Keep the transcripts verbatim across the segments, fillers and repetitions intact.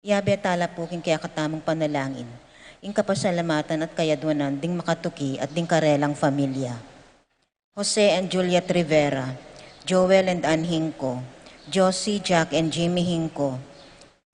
Iyabe tala pu king kekatamung panalangin ing kapasalamatan at kayadwanan ding makatuki at ding karelang familia. Jose and Juliet Rivera, Joel and Ann Hinco, Josie, Jack and Jimmy Hinco,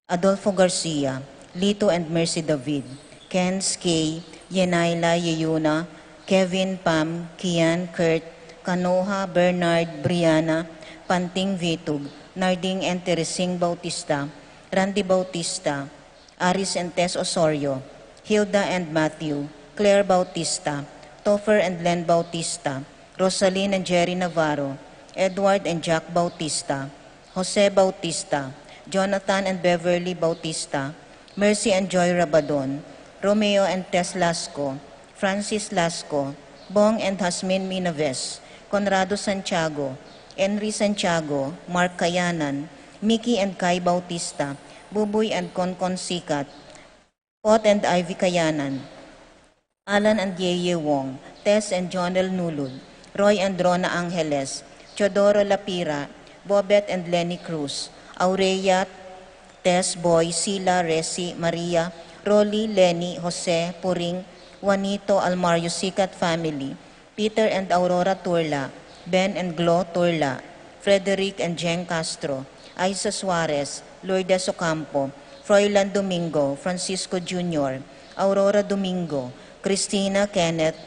Adolfo Garcia, Lito and Mercy David, Kenz K, Yenaila, Yeyuna, Kevin, Pam, Kian, Kurt, Kanoha, Bernard, Brianna, Panting, Vitug, Narding and Teresing Bautista, Randy Bautista, Aris and Tess Osorio, Hilda and Matthew, Claire Bautista, Topher and Len Bautista, Rosalyn and Jerry Navarro, Edward and Jack Bautista, Jose Bautista, Jonathan and Beverly Bautista, Mercy and Joy Rabadon, Romeo and Tess Lasco, Francis Lasco, Bong and Jasmine Minaves, Conrado Santiago, Henry Santiago, Mark Kayanan, Mickey and Kai Bautista, Buboy and Concon Sikat, Pot and Ivy Kayanan, Alan and Yeye Wong, Tess and Jonel Nulud, Roy and Rona Angeles, Teodoro Lapira, Bobet and Lenny Cruz, Aurelia, Tess, Boy, Sila, Resi, Maria, Rolly, Lenny, Jose, Puring, Juanito, Almario Sikat family, Peter and Aurora Turla, Ben and Glo Turla, Frederick and Jeng Castro, Aiza Suarez, Lourdes Ocampo, Froilan Domingo, Francisco Junior, Aurora Domingo, Christina, Kenneth,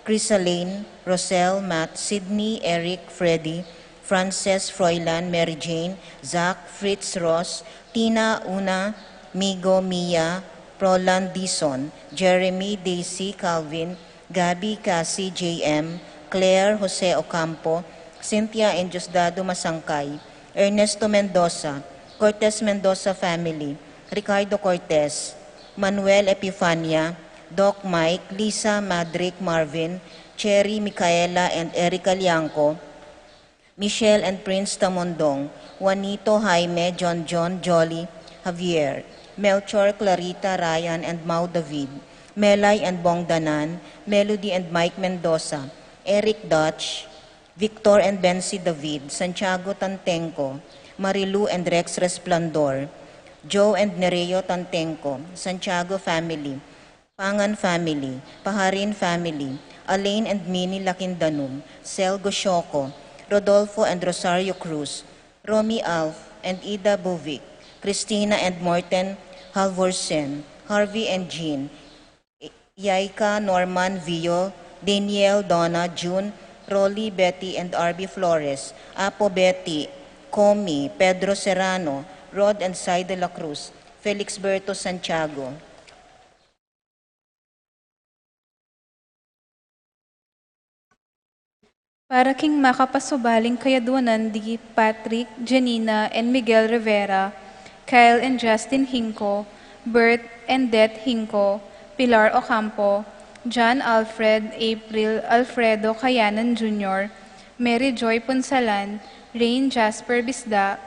Crisalane, Rosel, Matt, Sydney, Eric, Freddy, Frances, Froilan, Mary Jane, Zach, Fritz, Ross, Tina, Una, Migo, Mia, Roland, Dison, Jeremy, Daisy, Calvin, Gabby, Cassie, J M, Claire, Jose Ocampo, Cynthia and Diosdado Masangkay, Ernesto Mendoza, Cortez Mendoza family, Ricardo Cortez, Manuel, Epifania, Doc, Mike, Lisa, Madrick, Marvin, Cherry, Micaela, and Eric Alianco, Michelle and Prince Tamondong, Juanito, Jaime, John John, Jolly, Javier, Melchor, Clarita, Ryan, and Mau David, Melay and Bong Danan, Melody and Mike Mendoza, Eric Dutch, Victor and Bensi David, Santiago Tantengco, Marilu and Rex Resplandor, Joe and Nereo Tantengco, Santiago family, Pangan family, Paharin family, Alain and Mini Lakindanum, Sel Goshoco, Rodolfo and Rosario Cruz, Romy Alf and Ida Buvic, Christina and Morten Halvorsen, Harvey and Jean, Yaika, Norman, Vio, Daniel, Donna, June, Rolly, Betty and Arby Flores, Apo, Betty, Comi, Pedro Serrano, Rod and Sai de la Cruz, Felix Berto Santiago. Para king makapasubaling kayadwanan di Patrick, Janina, and Miguel Rivera, Kyle and Justin Hinco, Bert and Det Hinco, Pilar Ocampo, John Alfred, April, Alfredo Kayanan Junior, Mary Joy Punsalan, Rain Jasper Bisda,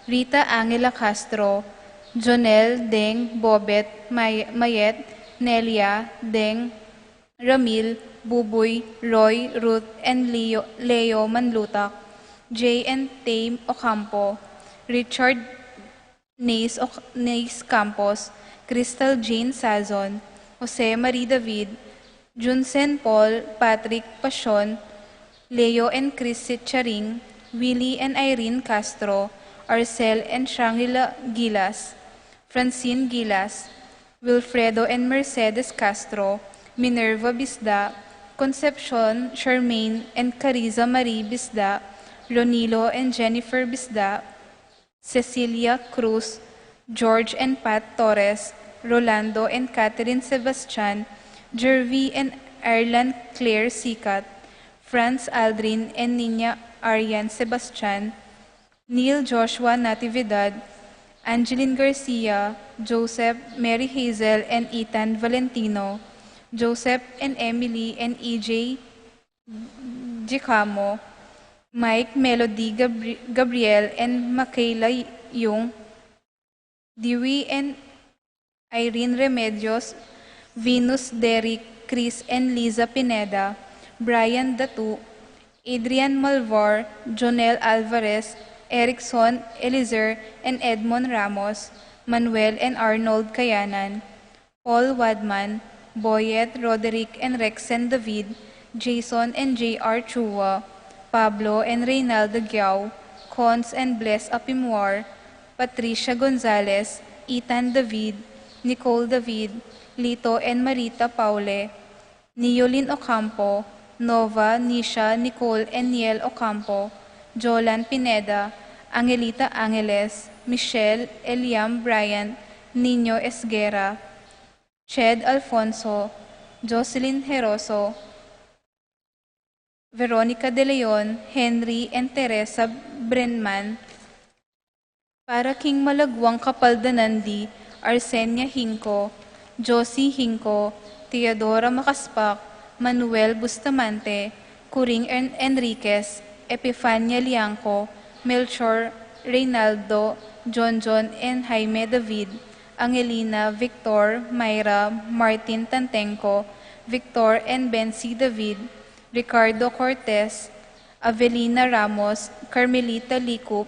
Rita Angela Castro, Jonel, Deng, Bobet, May-, Mayet, Nelia, Deng, Ramil, Buboy, Roy, Ruth, and Leo, Leo Manlutak, Jay and Tame Ocampo, Richard Nace Oc-, Nace Campos, Crystal Jane Sazon, Jose Marie David, Junsen Paul, Patrick Pasion, Leo and Chris Sitcharing, Willie and Irene Castro, Arcel and Shangela Gilas, Francine Gilas, Wilfredo and Mercedes Castro, Minerva Bisda, Concepcion, Charmaine and Cariza Marie Bisda, Ronilo and Jennifer Bisda, Cecilia Cruz, George and Pat Torres, Rolando and Catherine Sebastian, Jervy and Ireland Claire Sikat, Franz Aldrin and Nina Arian Sebastian, Neil Joshua Natividad, Angeline Garcia, Joseph, Mary Hazel, and Ethan Valentino, Joseph and Emily and E J Gicamo, Mike, Melody, Gabri-, Gabriel, and Makayla Yung, Dewey and Irene Remedios, Venus, Derek, Chris, and Liza Pineda, Brian Datu, Adrian Malvar, Jonel Alvarez, Erickson Elizer, and Edmond Ramos, Manuel and Arnold Kayanan, Paul Wadman, Boyet, Roderick and Rexen David, Jason and J R Chua, Pablo and Reynalda Giao, Cons and Bless Apimwar, Patricia Gonzalez, Ethan David, Nicole David, Lito and Marita Paule, Niolin Ocampo, Nova, Nisha, Nicole and Niel Ocampo, Jolan Pineda, Angelita Angeles, Michelle, Eliam Bryant, Nino Esguerra, Ched Alfonso, Jocelyn Heroso, Veronica De Leon, Henry and Teresa Brenman, para king malagwang kapaldanan di Arsenia Hinco, Josie Hinco, Teodora Macaspac, Manuel Bustamante, Coring En-, Enriquez, Epifania Liangco, Melchor Reynaldo, Jonjon and Jaime David, Angelina, Victor, Myra, Martin Tantenco, Victor and Bency David, Ricardo Cortez, Avelina Ramos, Carmelita Licup,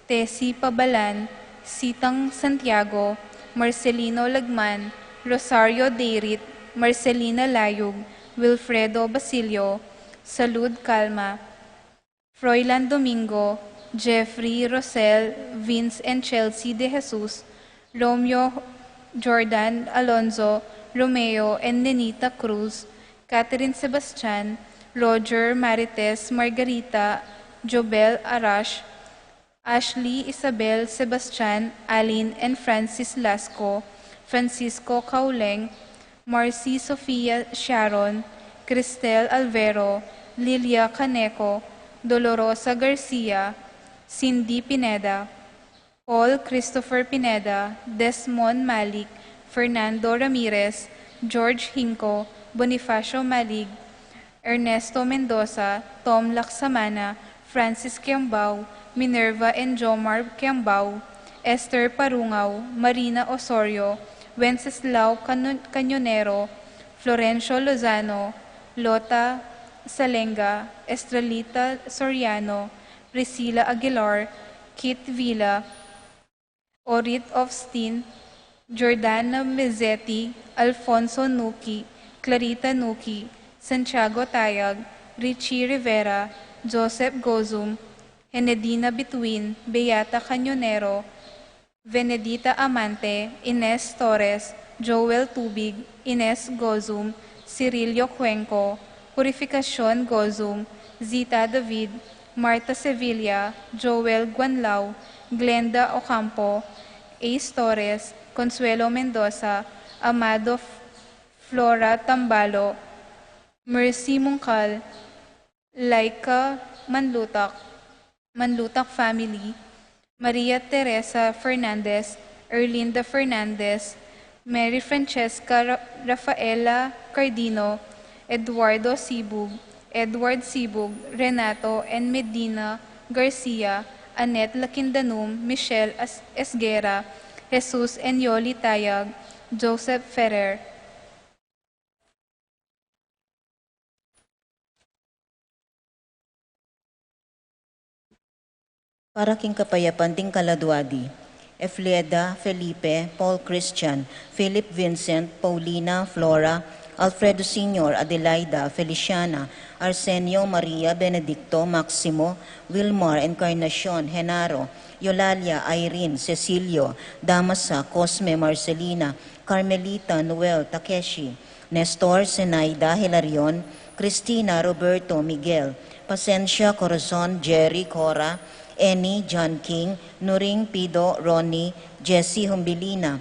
Tessie Pabalan, Sitang Santiago, Marcelino Lagman, Rosario Deirit, Marcelina Layug, Wilfredo Basilio, Salud Calma, Froilan Domingo, Jeffrey, Rosel, Vince and Chelsea De Jesus, Romeo, Jordan, Alonzo, Romeo and Nenita Cruz, Catherine Sebastian, Roger, Marites, Margarita, Jobel Arash, Ashley, Isabel, Sebastian, Alin and Francis Lasco, Francisco Cauleng, Marcy Sofia Sharon, Cristel Alvero, Lilia Caneco, Dolorosa Garcia, Cindy Pineda, Paul Christopher Pineda, Desmond Malik, Fernando Ramirez, George Hinco, Bonifacio Malig, Ernesto Mendoza, Tom Laksamana, Francis Kiambao, Minerva and Jomar Kiambao, Esther Parungao, Marina Osorio, Wenceslao Cano-, Cañonero, Florencio Lozano, Lota Salenga, Estrelita Soriano, Priscilla Aguilar, Kit Villa, Orit Ofstin, Jordana Mezzetti, Alfonso Nuki, Clarita Nuki, Santiago Tayag, Richie Rivera, Joseph Gozum, Henedina Bituin, Beata Cañonero, Venedita Amante, Ines Torres, Joel Tubig, Ines Gozum, Cirilio Cuenco, Purificacion Gozum, Zita David, Marta Sevilla, Joel Guanlao, Glenda Ocampo, Ace Torres, Consuelo Mendoza, Amado F-, Flora Tambalo, Mercy Mungkal, Laika Manlutak, Manlutak family, Maria Teresa Fernandez, Erlinda Fernandez, Mary Francesca Ra-, Rafaela Cardino, Eduardo Sibug, Edward Sibug, Renato and Medina Garcia, Annette Lakindanum, Michelle As-, Esguerra, Jesus and Yoli Tayag, Joseph Ferrer. Para king kapayapan ding kaladua di, Eflieda, Felipe, Paul Christian, Philip Vincent, Paulina, Flora, Alfredo Senior, Adelaida, Feliciana, Arsenio, Maria, Benedicto, Maximo, Wilmar, Encarnacion, Genaro, Eulalia, Irene, Cecilio, Damasa, Cosme, Marcelina, Carmelita, Noel, Takeshi, Nestor, Zenaida, Hilarion, Cristina, Roberto, Miguel, Pasencia, Corazon, Jerry, Cora, Annie, John King, Nuring, Pido, Ronnie, Jessie, Humbilina,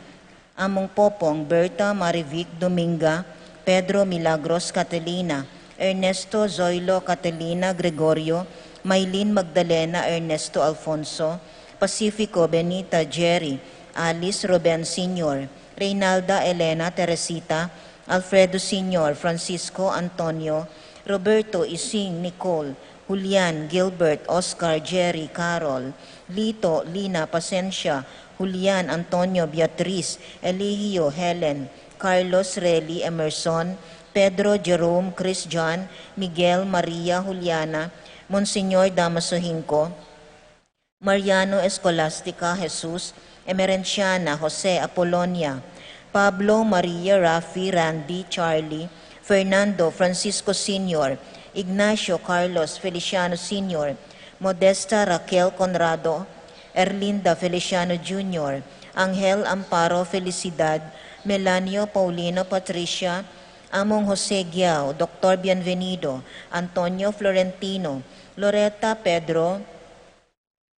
Among Popong, Berta, Marivic, Dominga, Pedro, Milagros, Catalina, Ernesto, Zoilo, Catalina, Gregorio, Maylin, Magdalena, Ernesto, Alfonso, Pacifico, Benita, Jerry, Alice, Ruben Senior, Reynalda, Elena, Teresita, Alfredo Senior, Francisco, Antonio, Roberto, Ising, Nicole, Julian, Gilbert, Oscar, Jerry, Carol, Lito, Lina, Pasencia, Julian, Antonio, Beatriz, Eligio, Helen, Carlos, Relly, Emerson, Pedro, Jerome, Chris, John, Miguel, Maria, Juliana, Monsignor Damaso Hinco, Mariano, Escolastica, Jesus, Emerenciana, Jose, Apolonia, Pablo, Maria, Rafi, Randy, Charlie, Fernando, Francisco Senior, Ignacio, Carlos, Feliciano Senior, Modesta, Raquel, Conrado, Erlinda, Feliciano Junior, Angel, Amparo, Felicidad, Melanio, Paulino, Patricia, Among Jose Giao, Doktor Bienvenido, Antonio, Florentino, Loreta, Pedro,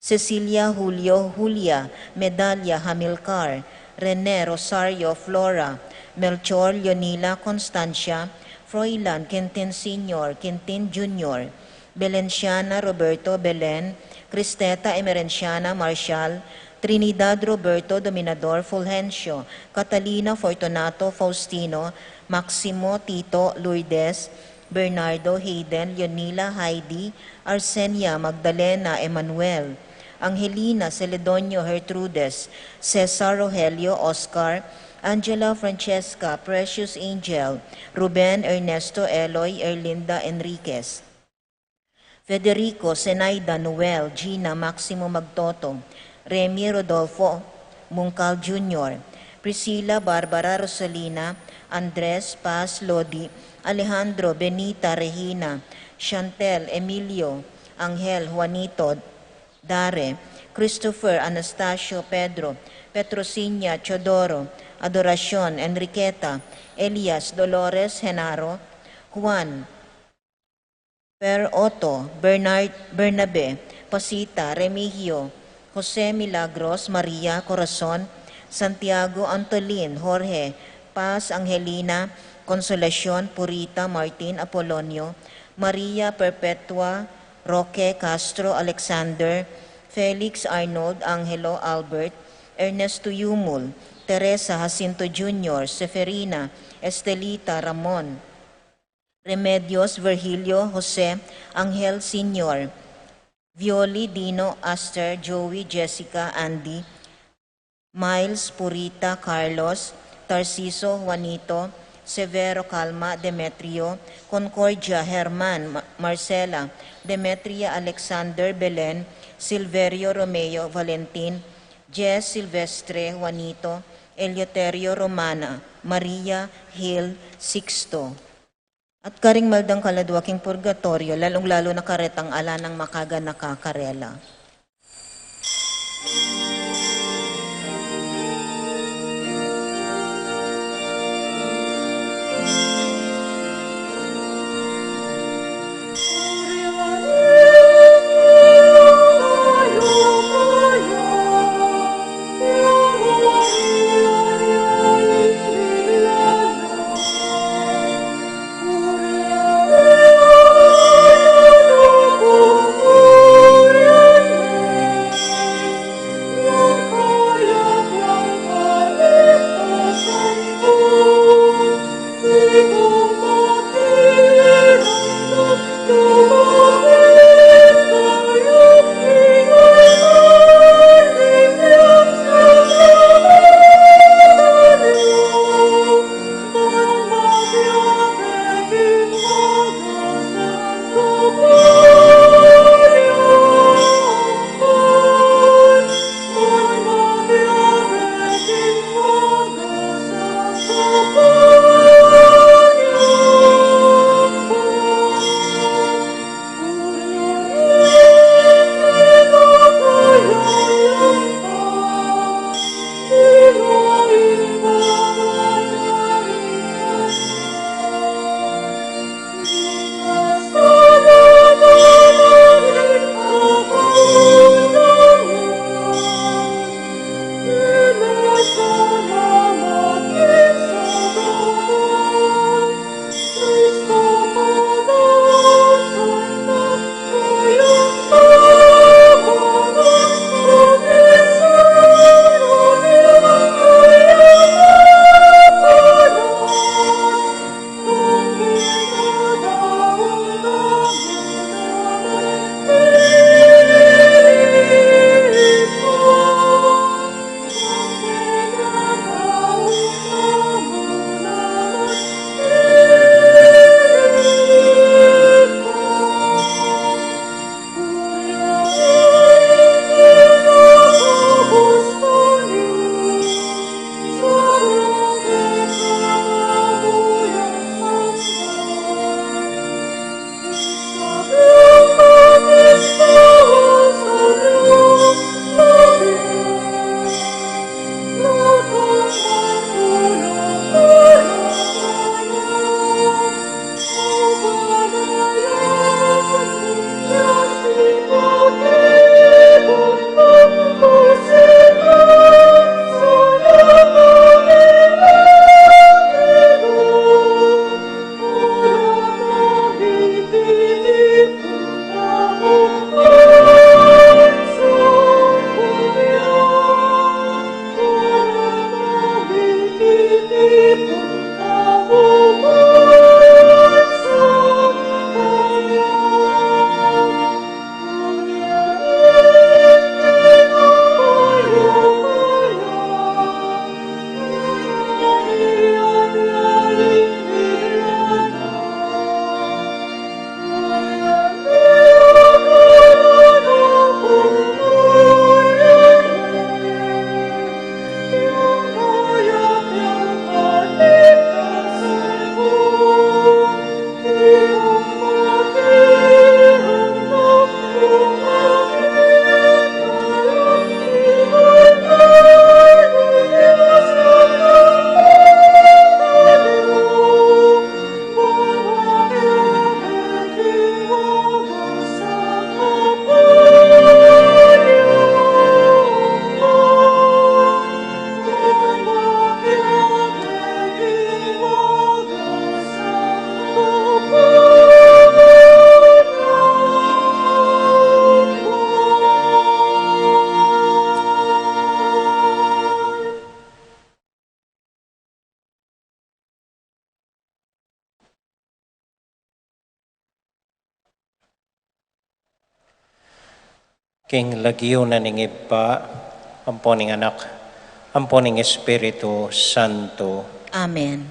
Cecilia, Julio, Julia, Medalia, Hamilcar, Rene, Rosario, Flora, Melchor, Leonila, Constancia, Froilan, Quintin Senior, Quintin Junior, Belenciana, Roberto, Belen, Cristeta, Emerenciana, Marshall, Trinidad, Roberto, Dominador, Fulgencio, Catalina, Fortunato, Faustino, Maximo, Tito, Lourdes, Bernardo, Hayden, Leonila, Heidi, Arsenia, Magdalena, Emmanuel, Angelina, Celedonio, Gertrudes, Cesar, Rogelio, Oscar, Angela, Francesca, Precious, Angel, Ruben, Ernesto, Eloy, Erlinda, Enriquez, Federico, Zenaida, Noel, Gina, Maximo, Magtoto, Remy, Rodolfo, Mungkal Junior, Priscilla, Barbara, Rosalina, Andres, Paz, Lodi, Alejandro, Benita, Regina, Chantel, Emilio, Angel, Juanito, Dare, Christopher, Anastasio, Pedro, Petrosinia, Teodoro, Adoracion, Enriqueta, Elias, Dolores, Genaro, Juan, Per Otto, Bernard, Bernabe, Pasita, Remigio, Jose, Milagros, Maria, Corazon, Santiago, Antolin, Jorge, Paz, Angelina, Consolacion, Purita, Martin, Apolonio, Maria, Perpetua, Roque, Castro, Alexander, Felix, Arnold, Angelo, Albert, Ernesto, Yumul, Teresa, Jacinto Junior, Seferina, Estelita, Ramon, Remedios, Virgilio, Jose, Angel Senior, Violi, Dino, Aster, Joey, Jessica, Andy, Miles, Purita, Carlos, Tarciso, Juanito, Severo, Calma, Demetrio, Concordia, Herman, Ma-, Marcela, Demetria, Alexander, Belen, Silverio, Romeo, Valentin, Jess, Silvestre, Juanito, Eleuterio, Romana, Maria, Gil, Sixto. At karing maldang kaladua king purgatorio, lalung-lalu na karetang ala nang makaganaka karela. King lagyu na ning Ibpa, ampo ning Anak, ampo ning Espiritu Santo. Amen.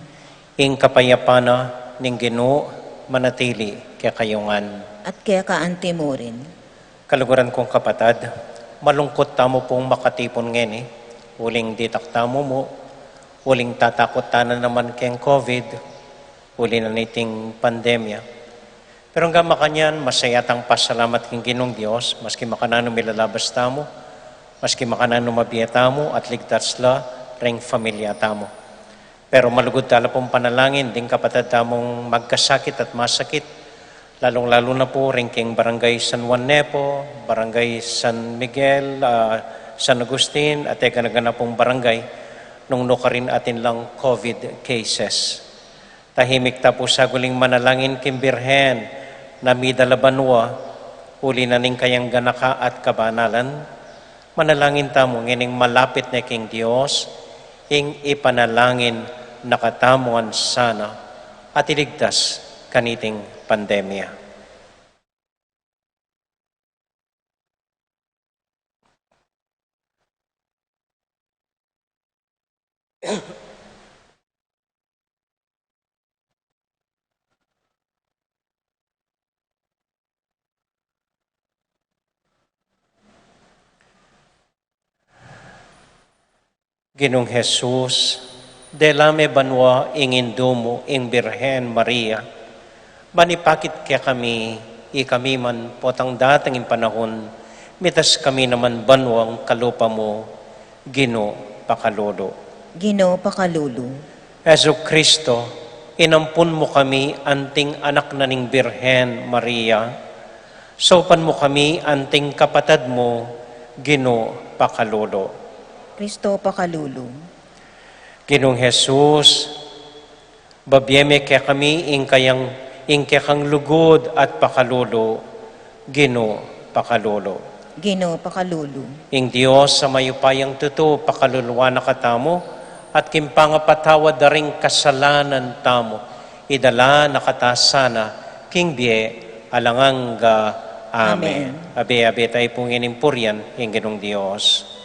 Ing kapayapan na ning Ginu manatili kekayu ngan. At keka anti mu rin. Kaluguran kung kapatad, malungkut tamu pung makatipun ngeni, uling ditak tamu mu, uling tatakut tana naman keng COVID, uli na niting pandemya. Pero angga makanyan, masaya tang pasalamat king Ginung Dios, maski makananu milalabas tamu, maski makananu mabie tamu, at ligtas la ring familia tamu. Pero malugud tala pung panalangin ding kapatad tamung magkasakit at masakit, lalung-lalu na pu ring king Barangay San Juan Nepo, Barangay San Miguel, ah, San Agustin, at e gana-gana pung barangay, nung nukarin atin lang COVID cases. Tahimik ta pu saguling manalangin king Birhen na midala banua, uli na ning kayang ganaka at kabanalan. Manalangin tamu ngening malapit ne king Dios, ing ipanalangin na katamu ngan sana at iligtas kaniting pandemya. Ginung Jesus, dela me banua ing Indu mu, ing Birhen Maria, ban ipakit kekami, ikami man potang datang ing panahun, mitas kami naman banuang kalupa mu, Ginu, pakalulu. Ginu, pakalulu. Jesucristo, inampun mu kami anting anak na ning Birhen Maria, saupan mu kami anting kapatad mu, Ginu, pakalulu. Kristo, pakalulu. Ginung Jesus, babie me kekami ing kayang, ing kekang lugud at pakalulu, Ginu, pakalulu. Ginu, pakalulu. Ing Dios a mayupayang tutu, pakaluluan na katamu, at king pangapatawad da ring kasalanan tamu, idala na kata sana king bie alang angga. Amen. Amen. Abe-abe tayu pu ngening purian ing Ginung Dios.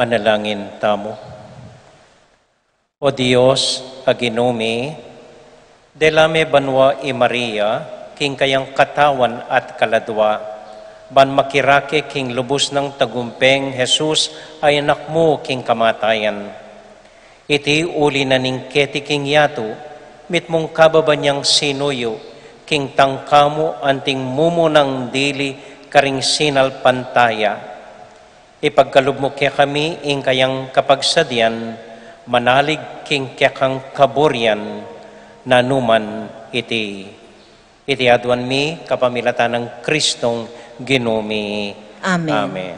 Manalangin tamu. O Dios, a Ginu mi, dela me banua i Maria king kayang katawan at kaladua, ban makirake king lubus nang tagumpeng Jesus a Anak mu king kamatayan. Iti uli na ning keti king yatu, mitmung kababan yang sinuyu king tangka mu anting mumunang dili karing sinalpantaya. Ipagkalub mu kekami ing kayang kapagsadian, manalig king kekang kaburian, nanuman iti. Iti aduan mi kapamilatan nang Kristong Ginu mi. Amen. Amen.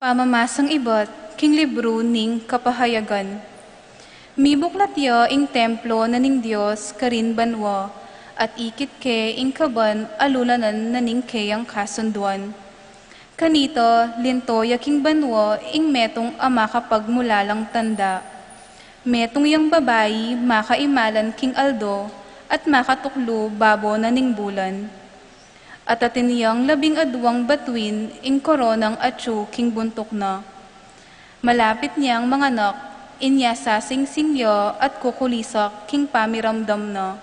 Pamamasang ibat king libru ning Kapahayagan. Mibuklat ya ing templo na ning Dios karin banua, at ikit ke ing kaban a lulanan na ning keyang kasunduan. Kanita, linto ya king banua ing metung a makapagmulalang tanda. Metung yang babai makaimalan king aldo, at makatuklu babo na ning bulan. At atin yang labing aduang batuin ing koronang atyu king buntuk na. Malapit niyang manganak, inya sasingsing ya at kukulisak king pamiramdam na.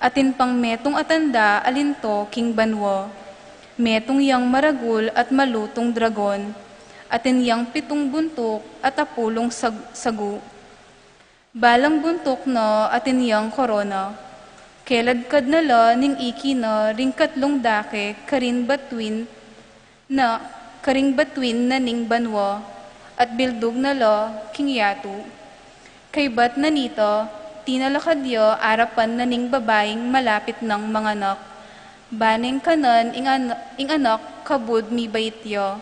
Atin pang metung a tanda a linto king banua. Metung yang maragul at malutung dragon. Atin yang pitung buntuk at apulung sag-, sagu. Balang buntuk na atin yang korona. Keladkad na la ning iki na ring katlung dake karing batuin na, karing batuin na ning banua, at bildug na la king yatu. Kaybat na nita, tinalakad ya arapan na ning babaing malapit nang manganak. Baneng kanan ing an-, ing anak kabud mibait ya.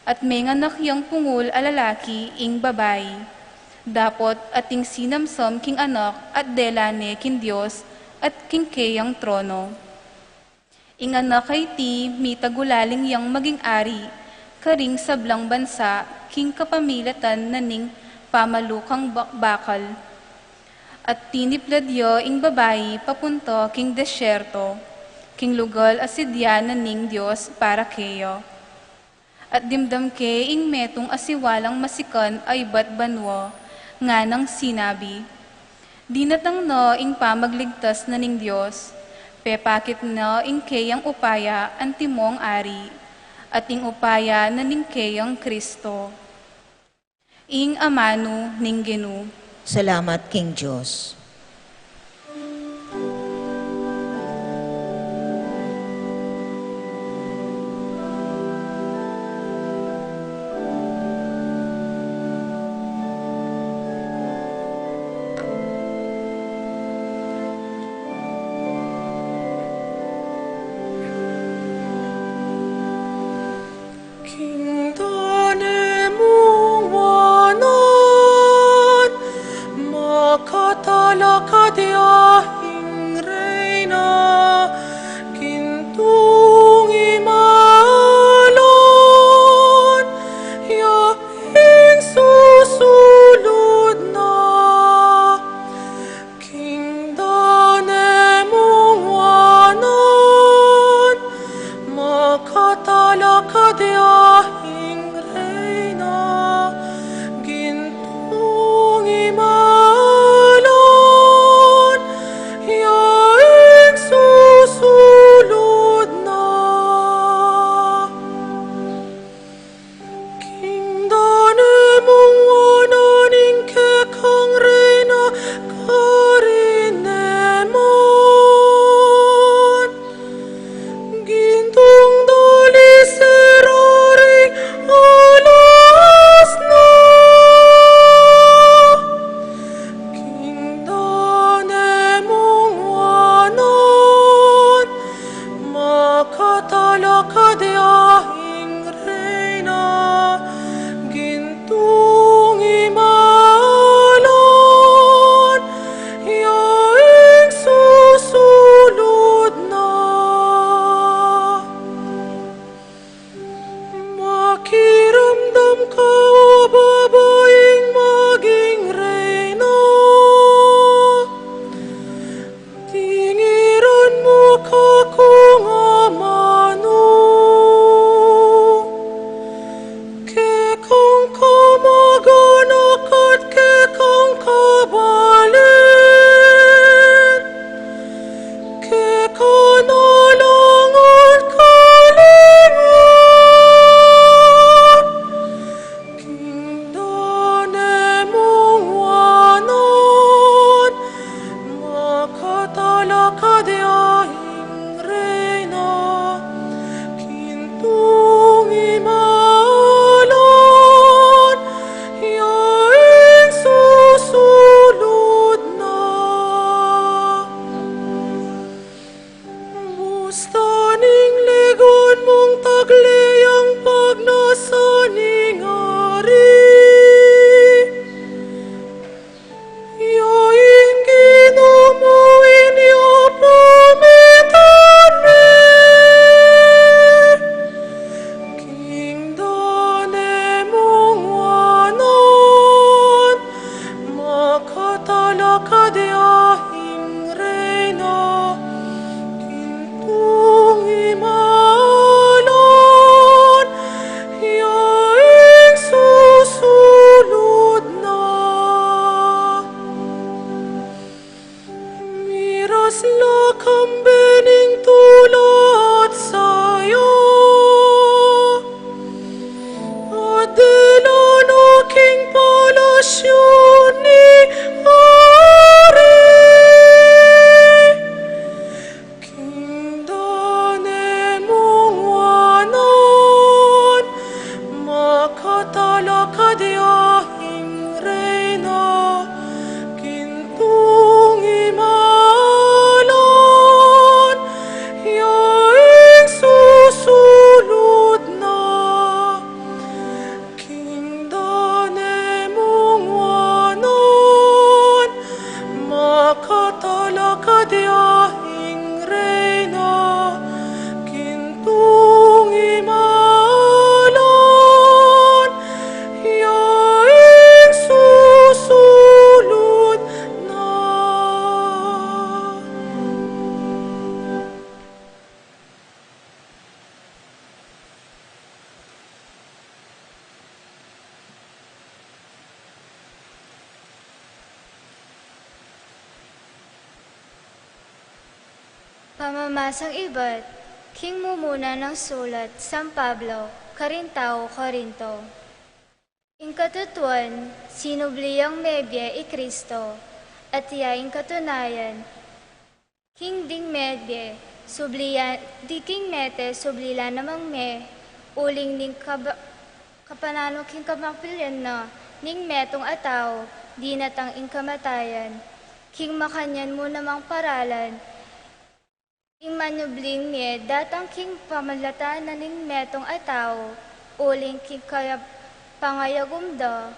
At menganak yang pungul a lalaki ing babai. Dapot ating sinamsam king anak at dela ne king Dios at king keyang trono. Ing anak a iti mitagulaling yang maging ari karing sablang bansa king kapamilatan na ning pamalukang ba-, bakal. At tiniplad ya ing babai papunta king desyerto, king lugal a sidya na ning Dios para keya. At dimdam ke ing metung a siwalang masikan a ibat banua, nganang sinabi, "Dinatang na ing pamagligtas na ning Dios, pepakit na ing keyang upaya antimong ari, at ing upaya na ning keyang Kristo." Ing amanu ning Ginu. Salamat king Dios. King dane mung wanan, makatan Gusto ning ligun mung tagli yang pagnasa ning ari. Ya ing Ginu mu ing yapamitan mi. King dane mung wanan, makatalakad ya ing Reyna, king tungi malan, ya ing susulud na. Miras la kambe ning tula at saya, at dila la king palasyu ning ari. King dane mung wanan, makatalakad ya ing Reyna, king tungi malan, ya ing susulud na. King dane mung wanan, makatalakad ya ing Reyna, king tungi malan, ya ing susulud na. Pamamasang ibat king mumuna nang sulat San Pablo karing tau Corinto. Ing katutuan, sinubli yang mebie i Kristo, at iya ing katunayan. King ding mete, subli ya, di king mete, subli la namang me, uling ning kaba-, kapananu king kamapilyan na ning metung a tau, dinatang ing kamatayan. King makanyan mu namang paralan, ing manyubling mie datang king pamilatan na ning metung a tau, uling king kayap pangayagum da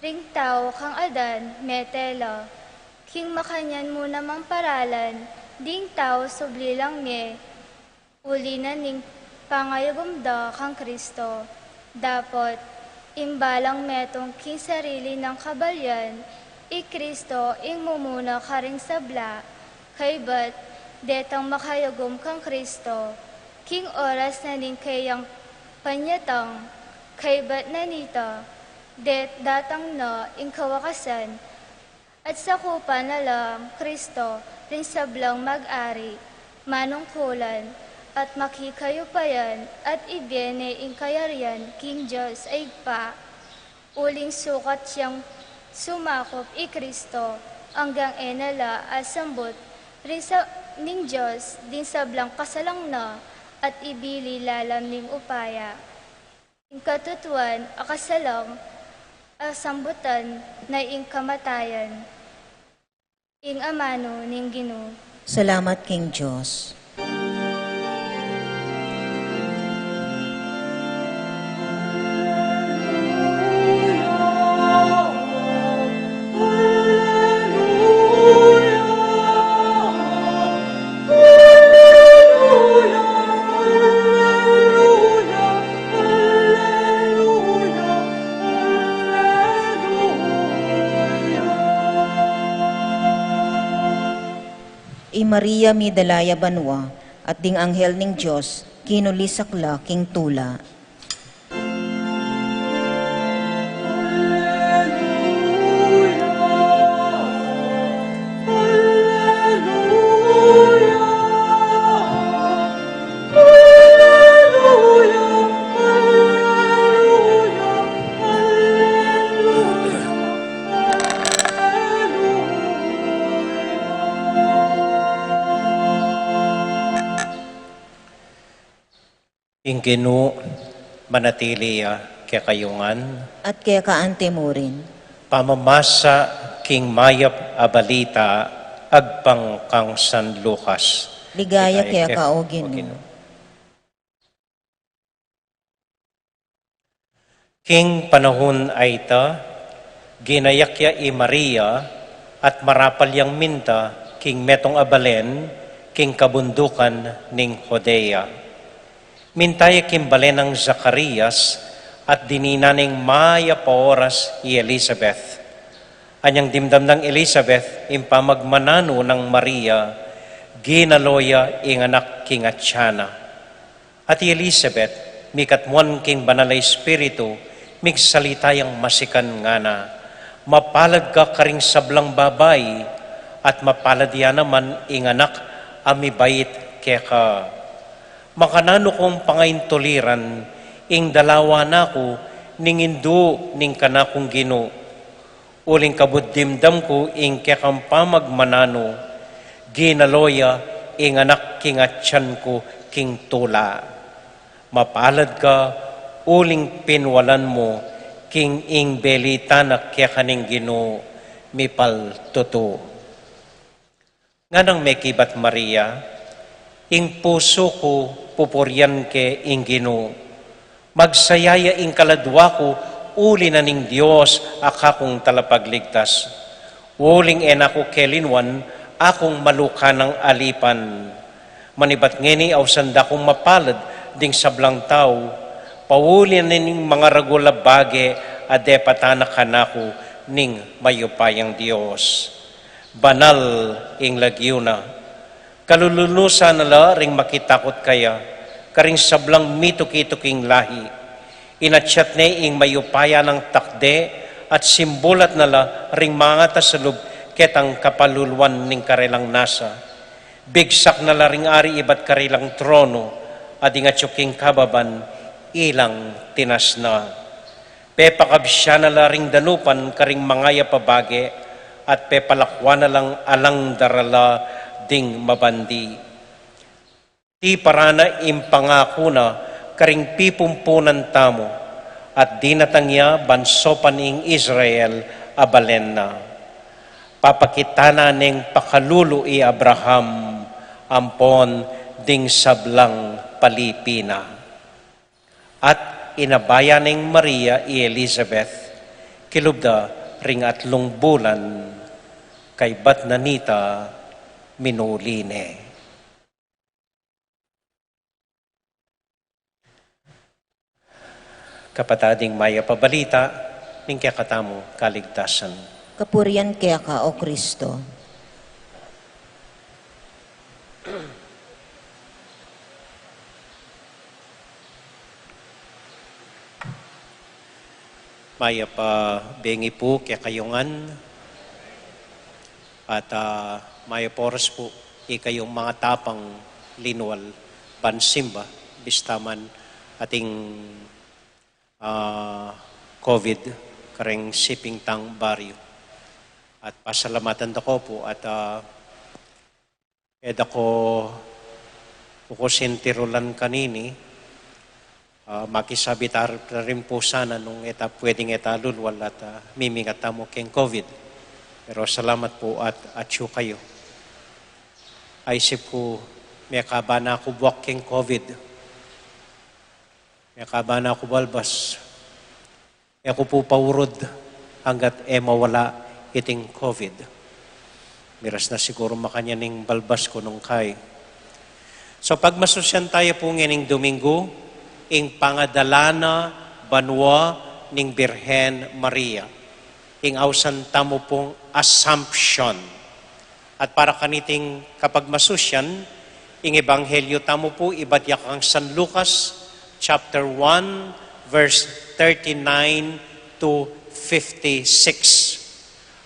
ring tau kang Adan, mete la. King makanyan mu namang paralan, ding tau subli lang mie, uli na ning pangayagum da kang Kristo. Dapot, ing balang metung king sarili nang kabalyan, i Kristo ing mumuna karing sabla, kaybat detang makayagum kang Kristo, king oras na ning kayang panyatang, kaybat na nita, det datang na ing kawakasan, at sakupan na lang Kristo ring sablang mag-ari, manungkulan, at makikayupayan, at ibie ne ing kayarian king Dios a Ibpa. Uling sukat yang sumakup i Kristo, anggang e na la asambut ring sa-, ning Dios ding sablang kasalang na, at ibili lalam ning upaya. Ing katutuan a kasalang, asambutan na ing kamatayan. Ing amanu ning Ginu. Salamat king Dios. I Maria midala ya banua, at ding anghel ning Dios kinulisak la king tula. Ing Ginu manatili ya kekayu ngan. At keka anti mu rin. Pamamasa king mayap a balita agpang kang San Lucas. Ligaya keka, o Ginu. King panaun a ita, ginayak ya i Maria at marapal yang minta king metung a balen king kabundukan ning Judea. Minta ya king balen nang Zacarias at dininan neng mayap a oras i Elizabeth. Anyang dimdam nang Elizabeth ing pamagmananu nang Maria, ginalo ya ing anak king atian na. At i Elizabeth, mikatmuan king Banal a Espiritu, migsalita yang masikan, ngana, "Mapalad ka karing sablang babai, at mapalad ya naman ing anak a mibait keka. Makananu kung pangaintuliran ing dalawa na ku ning indu ning kanakung Ginu? Uling kabud dimdam ku ing kekang pamagmananu, ginalo ya ing anak king atian ku king tula. Mapalad ka, uling pinwalan mu king ing belita na keka ning Ginu mipaltutu." Nganang mekibat Maria, "Ing pusu ku pupurian ke ing Ginu. Magsaya ya ing kaladwa ku uli na ning Dios a kakung Talapagligtas. Uling e na ku kelinwan akung maluka nang alipan. Manibat ngeni ausan da kung mapalad ding sablang tau, pauli na ning mangaragul a bage a depatan na kanaku ning mayupayang Dios. Banal ing lagyu na. Kalulunusan na la ring makitakut kaya, karing sablang mituki-tuking lahi. Inatsat ne ing mayupaya nang takde at simbulat na la ring mangatasalub ketang kapaluluan ning karelang nasa. Bigsak na la ring ari ibat karelang trono, at ding atyu king kababan ilang tinasna. Pepakabsya na la ring danupan karing mangayap a bage, at pepalakwan na lang alang darala ding mabandi. Tiparan na ing pangaku na karing pipumpunan tamu, at dinatang ya ban sopan ing Israel a balen na. Papakita na neng pakalulu i Abraham ampon ding sablang palipi na." At inabayan neng Maria i Elizabeth, kilub da ring atlung bulan, kaybat na nita minuli ne. Kapatad, ing mayap a balita ning kekatamung kaligtasan. Kapurian keka, O Kristo. Mayap a bengi pu kekayu ngan, at, ah, mayap a oras pu ikayung mangatapang linwal ban simba, bista man ating, ah, COVID kareng siping tang baryu. At pasalamatan da ko pu at, ah, e da ko kukusin tirulan kanini, ah, makisabi ta rin pu sana nung e ta pwedeng e ta lulwal at, ah, mimingat tamu keng COVID. Pero salamat pu at atyu kayu. Aisip ku, mekaba na ku buak keng COVID. Mekaba na ku balbas. E ku pu paurud anggat e mawala iting COVID. Miras na siguru makanyan ing balbas ku nung kai. So, pagmasusyan taya pu ngening Domingo, ing pangadala na banua ning Birhen Maria, ing ausan tamu pung Assumption. At para kaniting kapagmasusyan, ing Ebanghelyo tamu pu ibat ya kang San Lucas, chapter one, verse thirty-nine to fifty-six.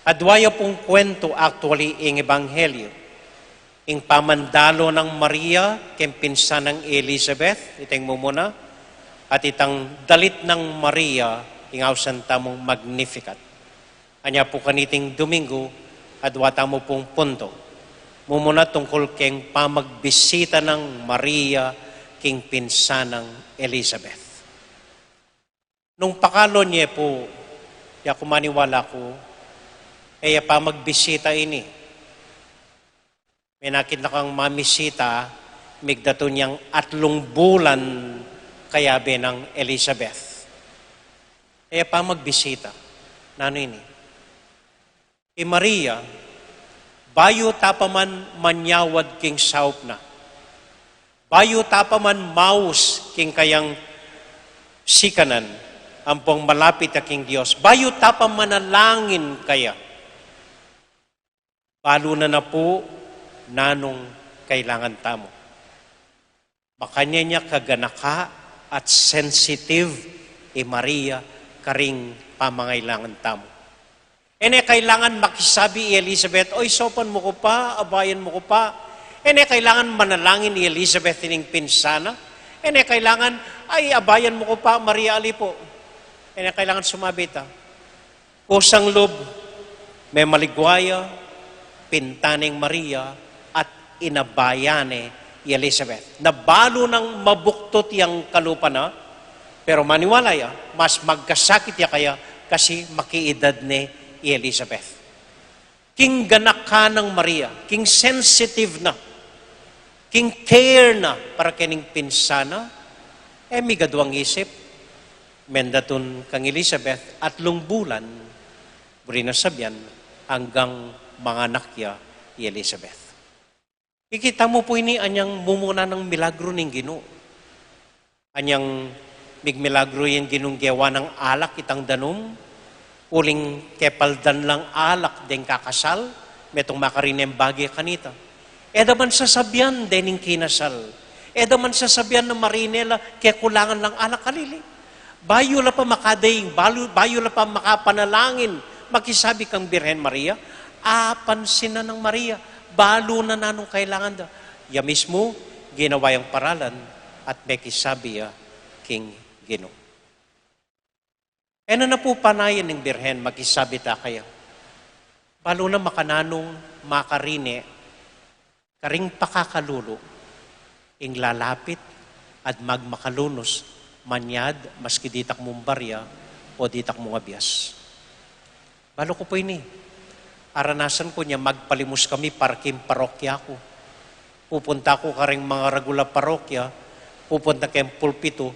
Adwa ya pung kwentu, actually, ing Ebanghelyo. Ing pamandalo nang Maria keng pinsan nang Elizabeth, itang mumuna, at itang dalit nang Maria, ing ausan tamung Magnificat. Anya pu kaniting Domingo, adwa tamu pung punto. Mumuna tungkul keng pamagbisita nang Maria king pinsan nang Elizabeth. Nung pakalon ye pu, ya ku maniwala ku, e ya pamagbisita ini. Menakit na kang mamisita, migdatun yang atlung bulan kayabe nang Elizabeth. E ya pa magbisita. Nanu ini? I Maria, bayu ta pa man manyawad king saup na, bayu ta pa man maus king kayang sikanan, ampong malapit ya king Dios, bayu ta pa manalangin kaya, balu na na pu nanung kailangan tamu. Makanyan ya kaganaka at sensitive i Maria karing pamangailangan tamu. E ne kailangan makisabi i Elizabeth, "Oy, saupan mu ku pa, abayan mu ku pa." E ne kailangan manalangin i Elizabeth ining pinsana. E ne kailangan, "Ay, abayan mu ku pa, Maria, ali pu." E ne kailangan sumabi ita, kusang lub, memaligwa ya, pinta neng Maria, at inabayan ne i Elizabeth. Na balu nang mabuktut yang kalupa na, pero maniwala ya, mas magkasakit ya kaya kasi makiidad ne i Elizabeth. King ganaka nang Maria, king sensitive na, king care na para kening pinsana, e migaduang isip, mendatun kang Elizabeth atlung bulan, buri na sabian, anggang manganak ya i Elizabeth. Ikita mu pu ini anyang mumuna nang milagru ning Ginu. Anyang migmilagru yang Ginung gewa nang alak itang danum, uling kepaldan lang alak deng kakasal, metung makarine bage kanita. E da man sasabian dening kinasal. E da man sasabian na marine la kekulangan lang alak, alili. Bayu la pa makadaing, balu-, bayu la pa makapanalangin, makisabi kang Birhen Maria, apansin na nang Maria, balu na nanung kailangan da. Ya mismu, ginawa yang paralan at mekisabi ya king Ginu. E na na pu panayan ning Birhen makisabi ta kaya. Balu na makananu nung makarine karing pakakalulu, ing lalapit at magmakalunus, manyad maski ditak mung barya o ditak mung abias. Balu ku pu ini, aranasan ku nya magpalimus kami para king parokya ku. Pupunta ku karing mangaragul a parokya, pupunta keng pulpitu,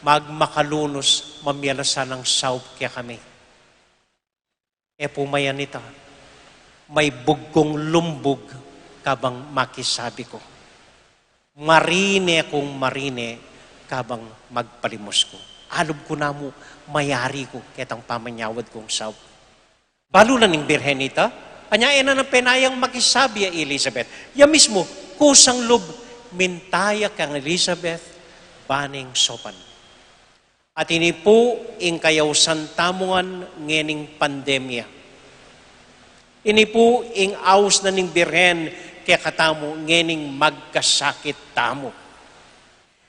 magmakalunus, mamie la sanang saup kekami. E pu mayan ita, may bug kung lumbug kabang makisabi ku. Marine kung marine kabang magpalimus ku. Alub ku namu mayari ku ketang pamanyawad kung saup. Balu na ning Birhen ita, anya e na na penayang makisabi ya Elizabeth. Ya mismu, kusang lub, minta ya kang Elizabeth, ba neng saupan. At ini pu ing kayausan tamu ngan ngening pandemya. Ini pu ing aus na ning Birhen kekatamu ngening magkasakit tamu.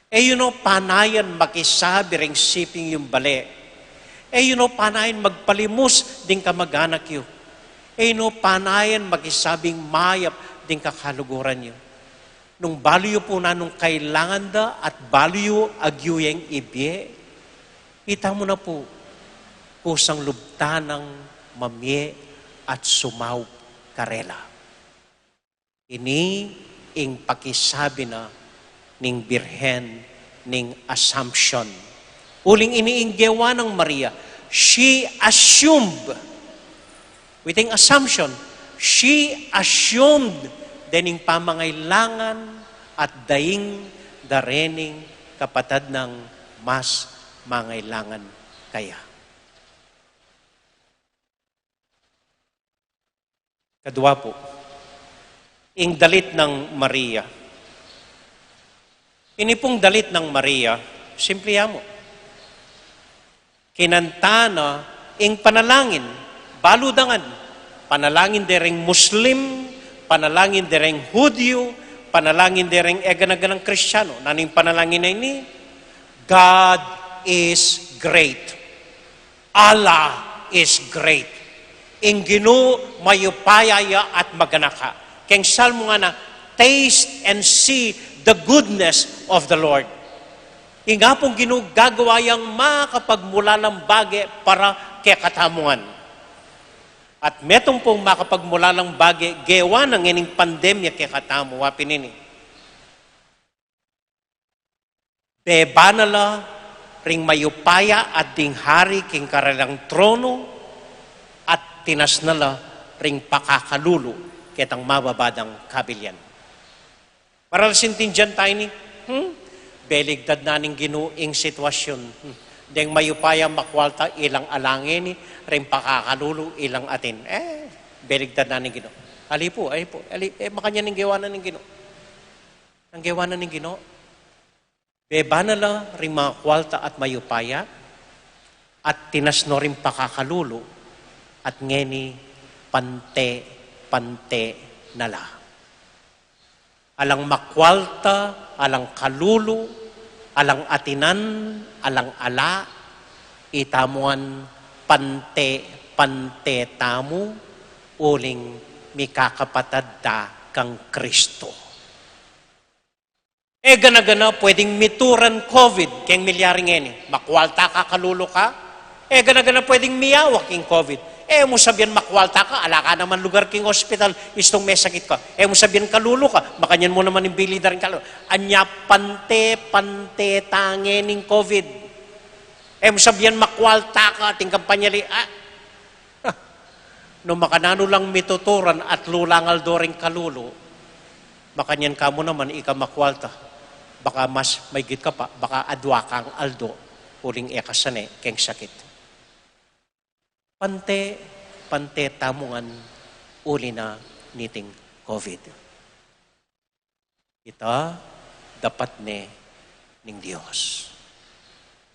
E yu no panayan makisabi reng siping yung bale. E yu no panayan magpalimus ding kamaganak yu. E yu no panayan makisabing mayap ding kakaluguran yu. Nung balu yu pu nanung kailangan da at balu yu agyu yang ibie, ita mu na pu, kusang lub ta nang mamie at sumaup karela. Ini ing pakisabi na ning Birhen ning Assumption. Uling ini ing gewa nang Maria, she assumed, with an assumption, she assumed dening pamangailangan at daing da rening kapatad nang mas mangailangan kaya. Kadua pu, ing dalit nang Maria. Ini pung dalit nang Maria, simple ya mu. Kinanta na ing panalangin, balu da ngan, panalangin dereng Muslim, panalangin dereng Hudyu, panalangin dereng egana-ganang Kristiyanu. Nanu ing panalangin na ini? "God is great." Allah is great. Ing Ginu mayupaya ya at maganaka. Keng Salmo ngana, "Taste and see the goodness of the Lord." Ing Apung Ginu gagawa yang makapagmulalang bage para kekatamu ngan. At metung pung makapagmulalang bage gewa na ngening pandemya kekatamu, wa pin ini. Beba na la ring mayupaya at ding hari king karelang tronu, at tinas na la ring pakakalulu ketang mababa dang kabilyan. Para sintindian tayu ini, hmm? Beligtad na ning Ginu ing sitwasyun. Hmm. Deng mayupaya makwalta ilang ala ngeni, ring pakakalulu ilang atin. E, beligtad na ning Ginu. Ali pu, ali pu, ali, e, makanyan ing gewa na ning Ginu. Ing gewa na ning Ginu. Beba na la ring makwalta at mayupaya, at tinas no ring pakakalulu, at ngeni pante, pante na la. Alang makwalta, alang kalulu, alang atinan, alang ala, itamu ngan pante, pante tamu, uling mikakapatad da kang Kristo. E gana-gana pwedeng mituran COVID keng milyari ngeni. Makwalta ka, kalulu ka, e gana-gana pwedeng miyawa king COVID. E mu sabian makwalta ka, ala ka naman lugar king ospital, istung mesakit ka. E mu sabian kalulu ka, makanyan mu naman ing bili da ring kalulu. Anya pante, pante ta ngening COVID. E mu sabian makwalta ka, atin kang panyali, ah, nung makananu lang mituturan at lulang aldo ring kalulu, makanyan ka mu naman ika makwalta. Baka mas maigit ka pa, baka adua kang aldo, uling e ka sane keng sakit. Pante, pante tamu ngan uli na niting COVID. Ita, dapat ne ning Dios.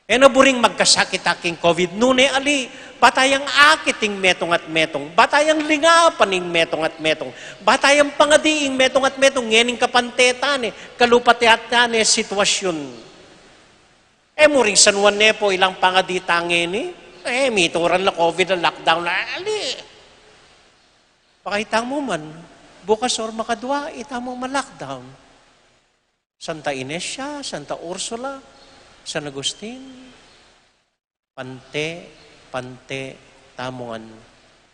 E na buring magkasakit a king COVID, nune ali, ba tayang akit ing metung at metung, ba tayang lingapan ing metung at metung, ba tayang pangadi ing metung at metung, ngening kapante ta ne, kalupa ta ne sitwasyun. E mu ring San Juan ne pu ilang pangadi ta ngeni, e, mituran la COVID, la lockdown la, ali. Baka itamu man, bukas or makadua, itamu ma-lockdown. Santa Ines ya, Santa Ursula, San Agustin, pante, pante tamu ngan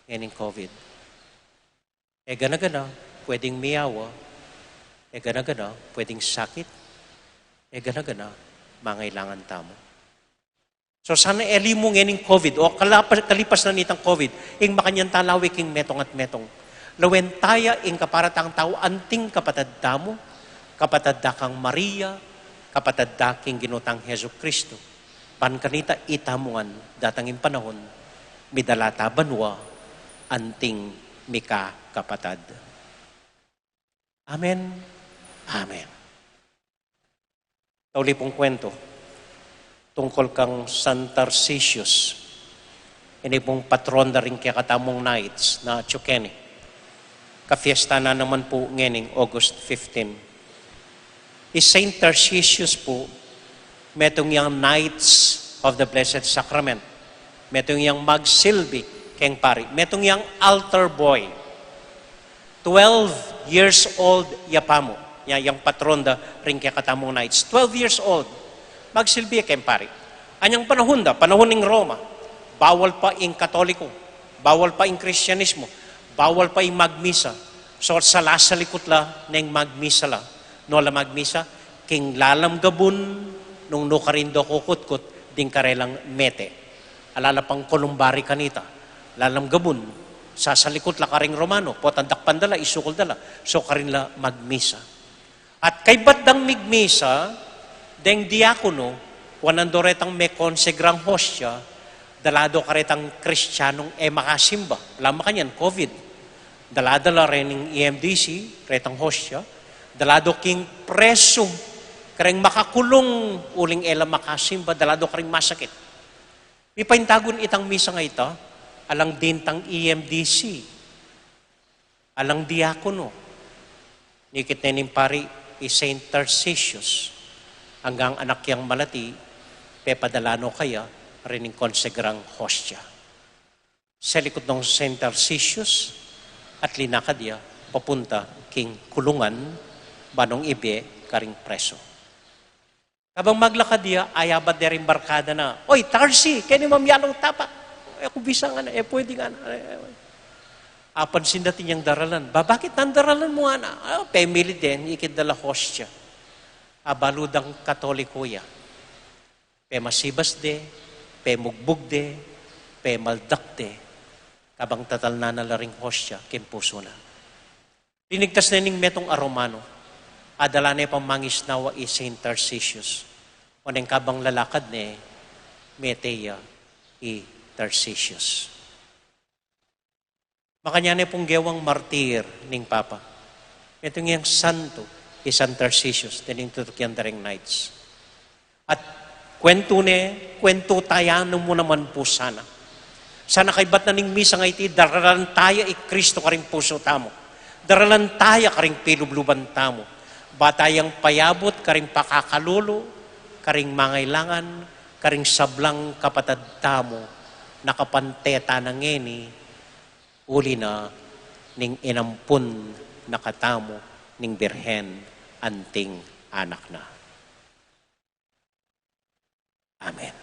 ngening COVID. E gana-gana, pwedeng miyawa, e gana-gana, pwedeng sakit, e gana-gana, mangailangan tamu. So sana e limu ngening COVID, o kalapa-, kalipas na nitang COVID, ing makanyan ta lawe king metung at metung. Lawen ta ya ing kapara tang tau anting kapatad tamu, kapatad da kang Maria, kapatad da king Ginu tang Jesucristo. Ban kanita itamu ngan datang ing panahun, midala ta banua, anting mikakapatad. Amen. Amen. Tauli pung kwento tungkol kang San Tarcisius. Ini pung patron da ring kekatamung knights na atyu keni. Kafiesta na naman pu ngening August fifteen. I Saint Tarcisius pu, metung yang Knights of the Blessed Sacrament. Metung yang magsilbi keng pari. Metung yang altar boy. Twelve years old ya pamu. Ya, yang patron da ring kekatamung knights. Twelve years old. Magsilbi ya keng pari. Anyang panahun da, panahun ning Roma. Bawal pa ing Katoliko. Bawal pa ing Kristianismo. Bawal pa ing magmisa. So, salasalikut la neng magmisa la. Nu la magmisa, king lalam gabun, nung nu karin do kukutkut, ding karelang mete. Ala la pang kolumbari kanita. Lalam gabun, sasalikut la karing Romano, potang dakpan da la, isukul da la, so karin la magmisa. At kaybat dang migmisa, deng diakono, wanan do retang mekonsegrang hostia, dala do karetang Kristianong e makasimba, ala makanyan, COVID. Dala da la rening E M D C, retang hostia, dala do king presu, kareng makakulung, uling e la makasimba, dala do karing masakit. Mipaintagun itang misa nga ita, alang dintang E M D C, alang diakono. Nikit ne ning pari i Saint Tarcisius, anggang anak yang malati, pepadala no kaya rening konsegrang hostia. Selikut nong Saint Tarcisius, at linakad ya papunta king kulungan, ba nong ibie karing presu. Kabang maglakad ya, ayabat de ring barkada na, "Oy, Tarsi, keni mamyalung tapa." "E ku bisa ngana, e pwede ngana." Apansin da atin yang daralan. Ba, bakit nang daralan mu, ana? Ah, pemili den, ikit da la hostia. Abalu dang Katoliko ya. Pemasibas de, pemugbug de, pemaldak de, kabang tatalnan na la ring hostia king pusu na. Linigtas ne ning metung a Romano, adala ne pang mangisnawa i Saint Tarcisius, oneng kabang lalakad ne, mete ya i Tarcisius. Makanyan ne pung gewang martir ning Papa. Metung yang santo i San Tarcisius, dening tutukian da ring knights. At kuwentu ne, kuwentu taya mu naman pu sana. Sana kaybat na ning misang iti, daralan taya i Kristo karing pusu tamu. Daralan taya karing pilubluban tamu. Ba tayang payabut karing pakakalulu, karing mangailangan, karing sablang kapatad tamu, nakapanteta na ngeni, uli na ning inampun na katamu ning Birhen anting anak na. Amen.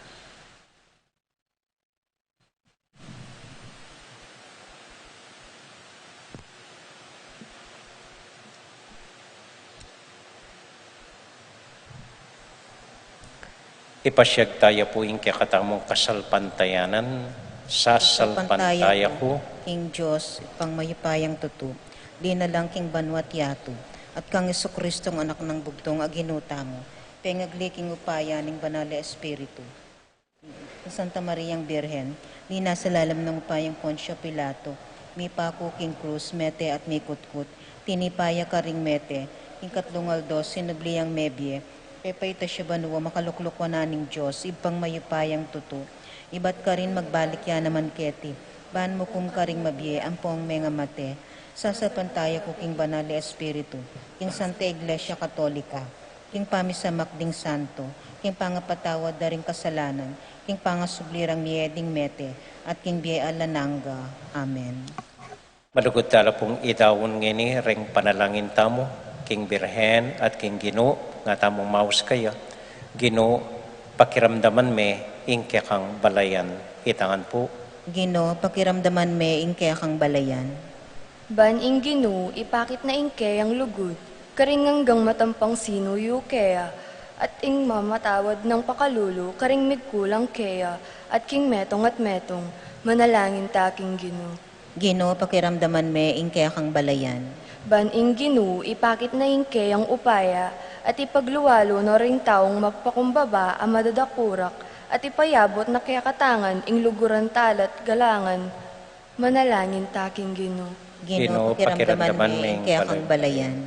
Ipasyag taya pu ing kekatamung kasalpantayanan. Sasalpantaya ku king Dios, Ibpang mayupayang tutu, linalang king banua't yatu, at kang Jesucristong Anak nang bugtung a Ginu tamu, pengagli king upaya ning Banal a Espiritu. Santa Mariang Birhen, linasa lalam ning upayang Poncio Pilato, mipaku king krus, mete at mikutkut, tinipa ya karing mete, king katlung aldo sinubli yang mebie, pepaitas ya banua, makalukluk wanan ning Dios, Ibpang mayupayang tutu, ibat karin magbalik ya naman keti, ban mukum karing mabie ampong mengamate. Sasalpantaya ku king Banal a Espiritu, king Santa Iglesia Katolika, king pamisamak ding santo, king pangapatawad da ring kasalanan, king pangasubli rang mie ding mete, at king bie alang angga. Amen. Malugud tala pung idaun ngeni ring panalangin tamu king Birhen at king Ginu, nga tamung maus kaya. Ginu, pakiramdaman me ing kekang balayan. Itangan pu. Ginu, pakiramdaman me ing kekang balayan. Ban ing Ginu ipakit na ing keyang lugud karing anggang matampang sinuyu keya, at ing mamatawad nang pakalulu karing migkulang keya, at king metung at metung. Manalangin ta king Ginu. Ginu, pakiramdaman me ing kekang balayan. Ban ing Ginu ipakit na ing keyang upaya, at ipagluwalu na ring taung magpakumbaba a madadakurak, at ipayabut na kekatang ing luguran tala't galangan. Manalangin ta king Ginu. Ginu, pakiramdaman me ing kekang balayan.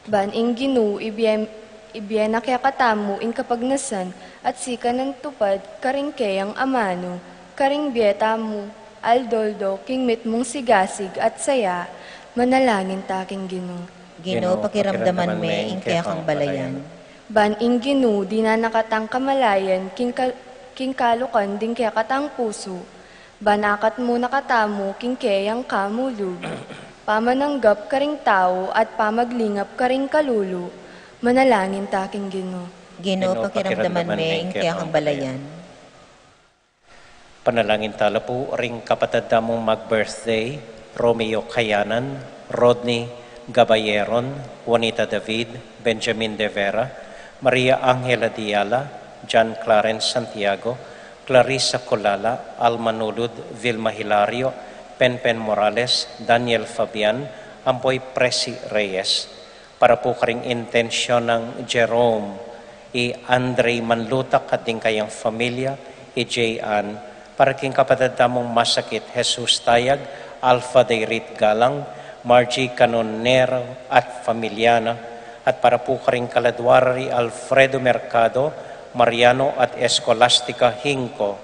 Ban ing Ginu ibie, ibie na kekatamu ing kapagnasan at sikanan tupad karing keyang amanu, karing bie tamu aldo-aldo king mitmung sigasig at saya. Manalangin ta king Ginu. Ginu, pakiramdaman me ing kekang balayan. Ban ing Ginu dinan na katang kamalayan king ka-, king kalukan ding kekatang pusu. Ban akat mu na katamu king keyang kamulug, pamananggap karing tau at pamaglingap karing kalulu. Manalangin ta king Ginu. Ginu, pakiramdaman me ing kekang balayan. Panalangin tala pu ring kapatad tamung mag-birthday, Romeo Kayanan, Rodney Gabayeron, Juanita David, Benjamin De Vera, Maria Angela Diala, John Clarence Santiago, Clarissa Colala, Alma Nulud, Vilma Hilario, Penpen Morales, Daniel Fabian, ampo i Presi Reyes. Para pu karing intensyon nang Jerome, i Andre Manlutak at ding kayang familia, i Jay Ann, para king kapatad tamung masakit, Jesus Tayag, Alpha Dayrit Galang, Margie Canonero at familia na, at para pu karing kaladua ra ri Alfredo Mercado, Mariano at Escolastica Hinco,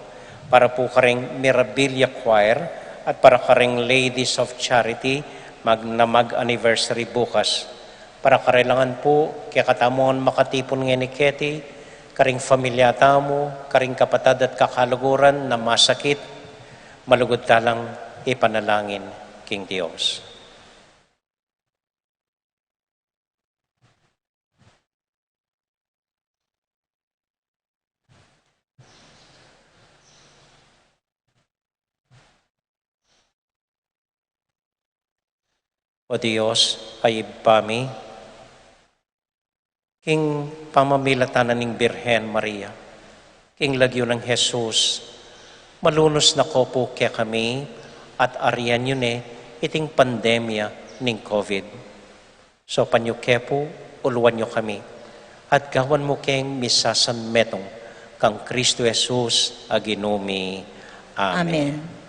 para pu karing Mirabilia Choir, at para karing Ladies of Charity, mag-, na mag-anniversary bukas. Para karelangan pu, kekatamu ngan makatipun ngeni keti, karing familia tamu, karing kapatad at kakaluguran na masakit, malugud talang ipanalangin king Dios. O Dios, a Ibpa mi, king pamamilatan na ning Birhen Maria, king lagyu nang Jesus, malunus na ko pu kekami at arian yu ne iting pandemya ning COVID. Saupan yu ke pu, uluan yu kami, at gawan mu keng misasanmetung kang Kristo Jesus a Ginu mi. Amen. Amen.